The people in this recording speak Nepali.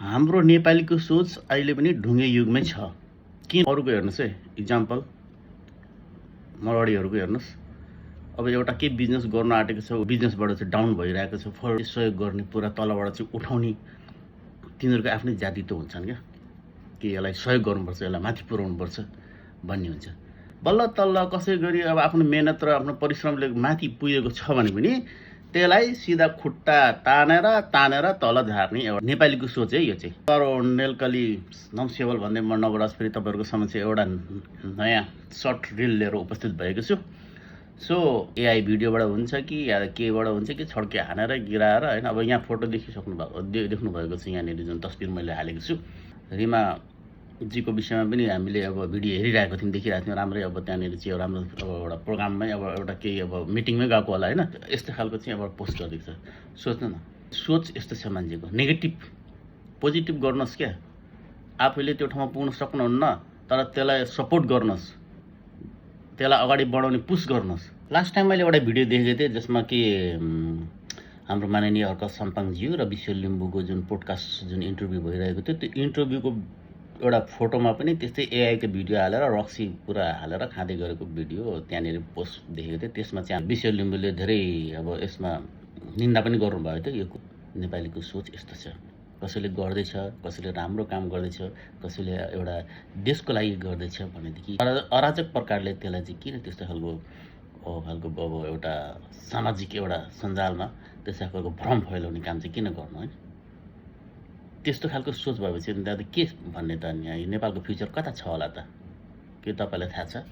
हाम्रो नेपालीको सोच अहिले पनि ढुङ्गे युगमै छ। किन अरूको हेर्नुहोस् है, इक्जाम्पल मरवाडीहरूको हेर्नुहोस्। अब एउटा के बिजनेस गर्न आँटेको छ, बिजनेसबाट चाहिँ डाउन भइरहेको छ, फल सहयोग गर्ने पुरा तलबाट चाहिँ उठाउने तिनीहरूको आफ्नै जातित्व हुन्छन् क्या, कि यसलाई सहयोग गर्नुपर्छ, यसलाई माथि पुर्याउनुपर्छ भन्ने हुन्छ। बल्ल तल्ल कसै गरी अब आफ्नो मेहनत र आफ्नो परिश्रमले माथि पुगेको छ भने पनि त्यसलाई सिधा खुट्टा तानेर तल झार्ने एउटा नेपालीको सोच है यो चाहिँ। तर नेलकली नमसेवल भन्दै म नवराज फेरि तपाईँहरूको समक्ष एउटा नयाँ सर्ट रिल लिएर उपस्थित भएको छु। सो एआई भिडियोबाट हुन्छ कि या केबाट हुन्छ कि छड्के हानेर गिराएर होइन। अब यहाँ फोटो देख्नुभएको छ, यहाँनिर जुन तस्बिर मैले हालेको छु, रिमा जीको विषयमा पनि हामीले अब भिडियो हेरिरहेको थियौँ, देखिरहेको थियौँ राम्रै। अब त्यहाँनिर चाहिँ अब राम्रो अब एउटा प्रोग्राममै अब एउटा केही अब मिटिङमै गएको होला होइन, यस्तो खालको चाहिँ अब पोस्ट गरेको छ। सोच्नु न, सोच यस्तो छ मान्छेको, नेगेटिभ पोजिटिभ गर्नुहोस् क्या। आफैले त्यो ठाउँमा पुग्न सक्नुहुन्न तर त्यसलाई सपोर्ट गर्नुहोस्, त्यसलाई अगाडि बढाउने पुस गर्नुहोस्। लास्ट टाइम मैले एउटा भिडियो देखेको थिएँ जसमा कि हाम्रो माननीय हर्क साम्पाङज्यू र विश्व लिम्बूको जुन पोडकास्ट जुन इन्टरभ्यू भइरहेको थियो, त्यो इन्टरभ्यूको एउटा फोटोमा पनि त्यस्तै एआईको भिडियो हालेर रक्सी पुरा हालेर खाँदै गरेको भिडियो त्यहाँनिर पोस्ट देखेको थिएँ। त्यसमा चाहिँ विश्व लिम्बूले धेरै अब यसमा निन्दा पनि गर्नुभएको थियो। यो नेपालीको सोच यस्तो छ, कसैले गर्दैछ, कसैले राम्रो काम गर्दैछ, कसैले एउटा देशको लागि गर्दैछ भनेदेखि अराजक प्रकारले त्यसलाई चाहिँ किन त्यस्तो खालको अब एउटा सामाजिक एउटा सञ्जालमा त्यस्तो खालको भ्रम फैलाउने काम चाहिँ किन गर्नु होइन। त्यस्तो खालको सोच भएपछि के भन्ने त यहाँ नेपालको फ्युचर कता छ होला त, के तपाईँलाई थाहा छ?